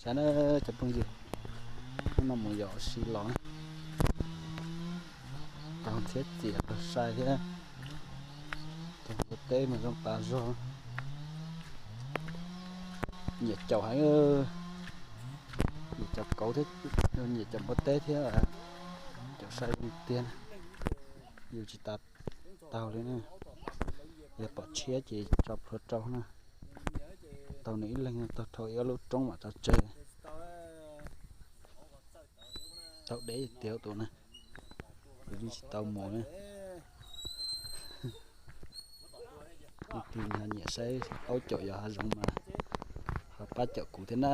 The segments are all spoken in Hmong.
Cas na cov phooj ywg, hnub no mus yos ua si los na, taug ntxhiab txias taug sai thiab, taug npua teb mas zoo tas zog. Nyiam caum heev, nyiam caum kauv thiab, nyiam caum npua teb thiab, caum sai zoo tiag na. Yus tsis tas taug li na, yog pom tshiab ces tso plhuav rau na. Taug nws ib leeg taug dhau ib ob lub roob mam tso tseg. Taug deb tiag tus na, yus yeej tsis tau mus na. Leej twg nyiam saib aub caum yos hav zoov mas ho pab caum kuv thiab na.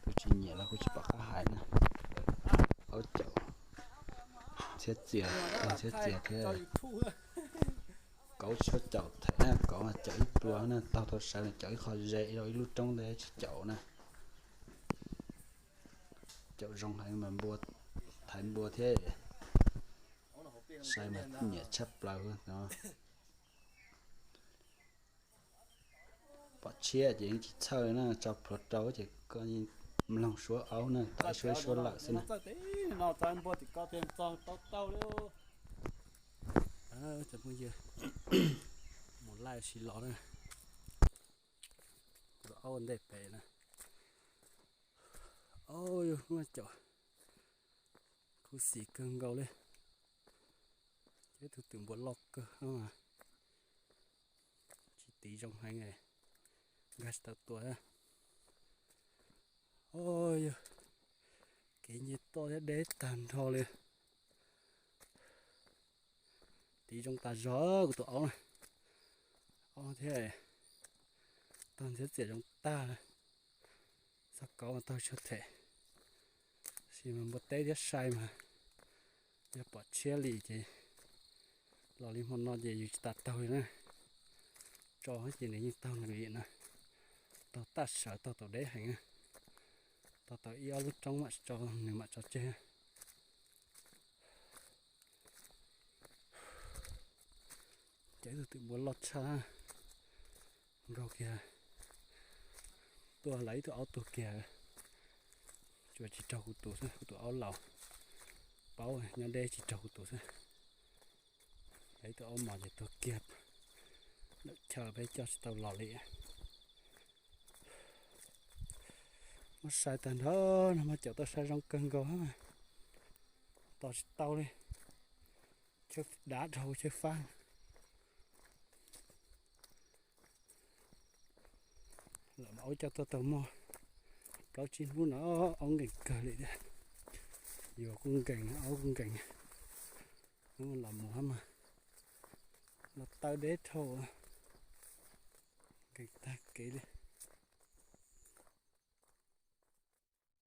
Kuv tsis nyiam los kuv tsis pom qab hais na. Aub caum ntxhiab txias, ntxhiab txias thiab. Kauv tsis tshua caum them na, kauv mas caum ib pluag na, taug tau sawv mas caum ib qho ze rau ib lub roob ntawd tsis caum na. Caum zoo heev mas npua, thaiv npua thiab, sai mas nyiam tshaj plaws no. Pom tshiab ces yeej tsis txhawj na, tso plhuav rau ces koj mloog suab aub na, tau ib suab ib suab lawm xwb na. Mus laij ua si los na, kuv tus aub ua ntej pem na. Au yog hnub no caum khuv xim kawg nkaus li. Ces tus twm npua loj kawg, tsis tiv zoo heev, nkag tsis tau tua. Au yog kev nce toj thiab deb tag nrho li. Tiv zoo tas zog kuv tus aub na. Aub thiab, taug ntxhiab txias zoo tag. Txoj kauv mas taug tsis them, tab sis mas npua teb thiab sai mas yog pom tshiab li ces los li hmo no ces yus tsis tas taug li na. Tso ces nws yeej taug nws li na. Taug taj sawv taug tau deb heev na. Taug tau ib ob lub roob mam tso, nws mam tso tseg. Ces tus twm npua loj tshaj nkaus kiag, tuaj lawv ib tug aub tuag kiag, tsuas tsis raug kuv tus xwb, kuv tus aub laus paub nyob deb tsis raug kuv tus xwb. Lawv ib tug aub mos ces tuag kiag, lawm chaw peb coj tsis tau los li. Muab sai tag nrho no mas caum tau sai zoo kawg nkaus, tos tsis tau li, chaw dav dhau chaw fab. Lawm mas aub coj tuaj tau muaj plaub tsib hnub no, aub nkees kawg li thiab. Yuav kuj nkees, aub kuj nkees. Hnub los mus hab mas los taw deb dhau, nkees tag kev li.